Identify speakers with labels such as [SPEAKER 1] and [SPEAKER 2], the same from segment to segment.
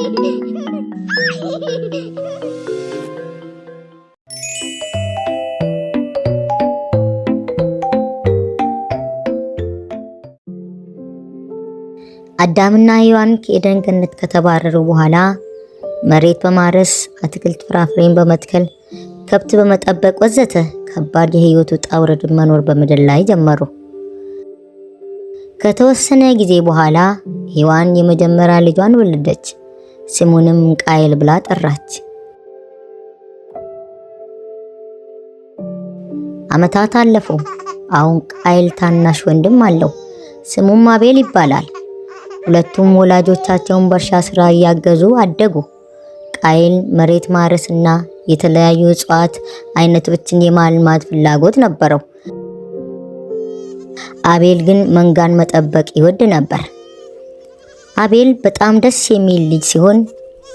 [SPEAKER 1] አዳምና ሔዋን ከኤደን ገነት ከተባረሩ በኋላ መሬት በማረስ፣ አትክልት ፍራፍሬን በመትከል፣ ከብት በመጠበቅ ወዘተ ከባድ የህይወት ውጣ ውረድ መኖር በምድር ላይ ጀመሩ። ከተወሰነ ጊዜ በኋላ ሔዋን የመጀመሪያ ልጇን ወለደች። ስሙንም ቃየል ብላ ጠራች። ዓመታት አለፉ። አሁን ቃየል ታናሽ ወንድም አለው። ስሙም አቤል ይባላል። ሁለቱም ወላጆቻቸውን በእርሻ ስራ እያገዙ አደጉ። ቃየል መሬት ማረስና የተለያዩ እጽዋት አይነቶችን የማልማት ፍላጎት ነበረው። አቤል ግን መንጋን መጠበቅ ይወድ ነበር። አቤል በጣም ደስ የሚል ልጅ ሲሆን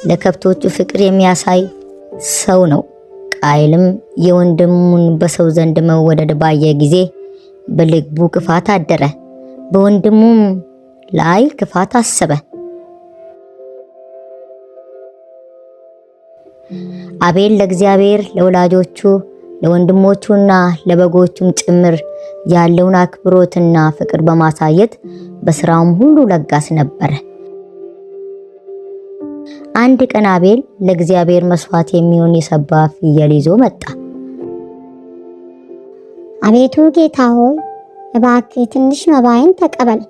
[SPEAKER 1] ለከብቶቹ ፍቅር የሚያሳይ ሰው ነው። ቃየልም የወንድሙን በሰው ዘንድ መወደድ ባየ ጊዜ በልቡ ክፋት አደረ፣ በወንድሙም ላይ ክፋት አሰበ። አቤል ለእግዚአብሔር፣ ለወላጆቹ፣ ለወንድሞቹና ለበጎቹም ጭምር ያለውን አክብሮትና ፍቅር በማሳየት በስራውም ሁሉ ለጋስ ነበረ። አንድ ቀን አቤል ለእግዚአብሔር መስዋዕት የሚሆን የሰባ ፍየል ይዞ መጣ።
[SPEAKER 2] አቤቱ ጌታ ሆይ፣ እባክህ ትንሽ መባዬን ተቀበል።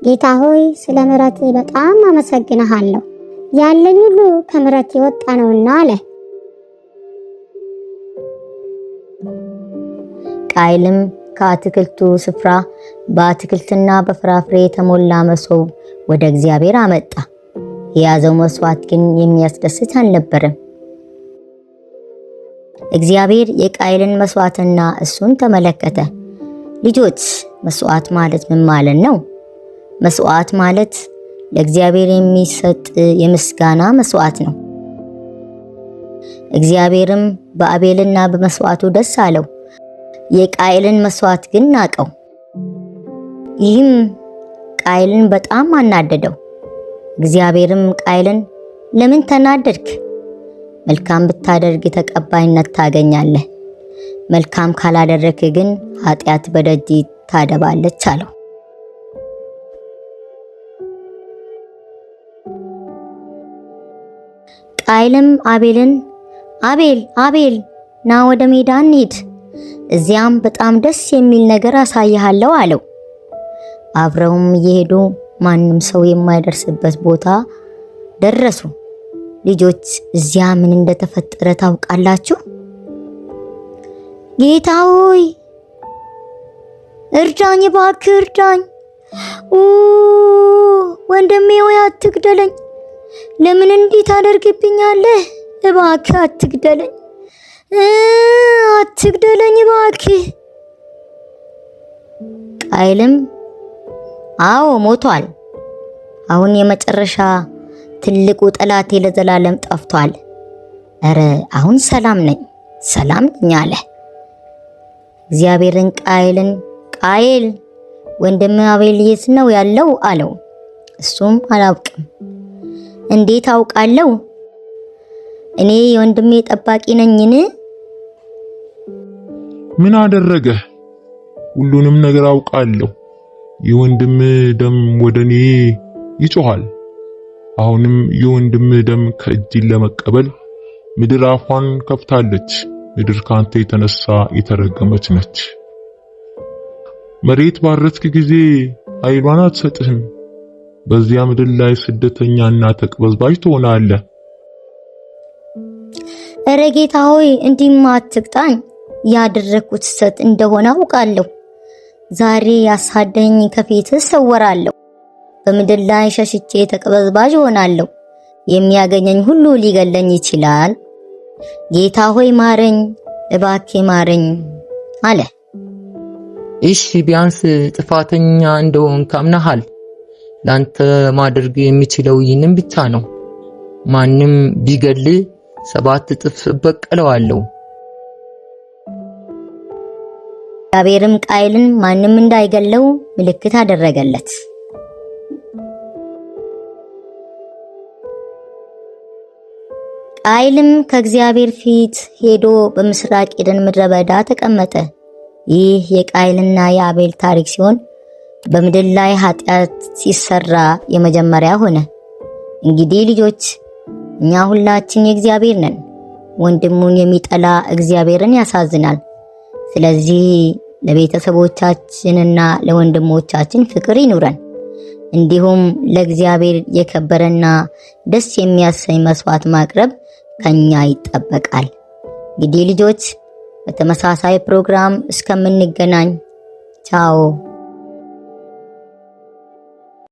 [SPEAKER 2] ጌታ ሆይ፣ ስለ ምሕረትህ በጣም አመሰግንሃለሁ፣ ያለኝ ሁሉ ከምሕረት የወጣ ነውና አለ።
[SPEAKER 1] ቃየልም ከአትክልቱ ስፍራ በአትክልትና በፍራፍሬ የተሞላ መሶብ ወደ እግዚአብሔር አመጣ። የያዘው መስዋዕት ግን የሚያስደስት አልነበረም። እግዚአብሔር የቃየልን መስዋዕትና እሱን ተመለከተ። ልጆች፣ መስዋዕት ማለት ምን ማለት ነው? መስዋዕት ማለት ለእግዚአብሔር የሚሰጥ የምስጋና መስዋዕት ነው። እግዚአብሔርም በአቤልና በመስዋዕቱ ደስ አለው። የቃየልን መስዋዕት ግን ናቀው። ይህም ቃየልን በጣም አናደደው። እግዚአብሔርም ቃየልን ለምን ተናደድክ? መልካም ብታደርግ ተቀባይነት ታገኛለህ፣ መልካም ካላደረክ ግን ኃጢአት በደጅ ታደባለች አለው። ቃየልም አቤልን፣ አቤል አቤል፣ ና ወደ ሜዳ እንሂድ፣ እዚያም በጣም ደስ የሚል ነገር አሳይሃለሁ አለው። አብረውም እየሄዱ ማንም ሰው የማይደርስበት ቦታ ደረሱ። ልጆች፣ እዚያ ምን እንደተፈጠረ ታውቃላችሁ? ጌታ ሆይ እርዳኝ፣ እባክህ እርዳኝ። ወንድሜ ሆይ አትግደለኝ። ለምን እንዲህ ታደርግብኛለህ? እባክህ አትግደለኝ፣ አትግደለኝ እባክህ። ቃየልም አዎ ሞቷል። አሁን የመጨረሻ ትልቁ ጠላቴ ለዘላለም ጠፍቷል። እረ አሁን ሰላም ነኝ፣ ሰላም ነኝ አለ። እግዚአብሔርን ቃየልን፣ ቃየል ወንድም አቤል የት ነው ያለው አለው። እሱም አላውቅም። እንዴት አውቃለሁ? እኔ የወንድሜ ጠባቂ ነኝን?
[SPEAKER 3] ምን አደረገህ? ሁሉንም ነገር አውቃለሁ። የወንድም ደም ወደኔ ይጮሃል። አሁንም የወንድም ደም ከእጅ ለመቀበል ምድር አፏን ከፍታለች። ምድር ካንተ የተነሳ የተረገመች ነች። መሬት ባረስክ ጊዜ ኃይሏን አትሰጥህም። በዚያ ምድር ላይ ስደተኛና ተቅበዝባዥ ትሆናለህ።
[SPEAKER 1] እረ ጌታ ሆይ፣ እንዲህማ አትቅጣኝ። ያደረግኩት ስህተት እንደሆነ አውቃለሁ። ዛሬ ያሳደኝ ከፊትህ እሰወራለሁ። በምድር ላይ ሸሽቼ ተቅበዝባዥ እሆናለሁ። የሚያገኘኝ ሁሉ ሊገለኝ ይችላል። ጌታ ሆይ ማረኝ፣ እባክህ ማረኝ አለ።
[SPEAKER 4] እሺ፣ ቢያንስ ጥፋተኛ እንደሆንክ አምነሃል። ላንተ ማድረግ የሚችለው ይህንን ብቻ ነው። ማንም ቢገል 7 እጥፍ እበቀለዋለሁ።
[SPEAKER 1] እግዚአብሔርም ቃየልን ማንም እንዳይገለው ምልክት አደረገለት። ቃይልም ከእግዚአብሔር ፊት ሄዶ በምስራቅ ኤደን ምድረ በዳ ተቀመጠ። ይህ የቃይልና የአቤል ታሪክ ሲሆን በምድር ላይ ኃጢአት ሲሰራ የመጀመሪያ ሆነ። እንግዲህ ልጆች፣ እኛ ሁላችን የእግዚአብሔር ነን። ወንድሙን የሚጠላ እግዚአብሔርን ያሳዝናል። ስለዚህ ለቤተሰቦቻችንና ለወንድሞቻችን ፍቅር ይኑረን። እንዲሁም ለእግዚአብሔር የከበረና ደስ የሚያሰኝ መስዋዕት ማቅረብ ከኛ ይጠበቃል። እንግዲህ ልጆች፣ በተመሳሳይ ፕሮግራም እስከምንገናኝ ቻው።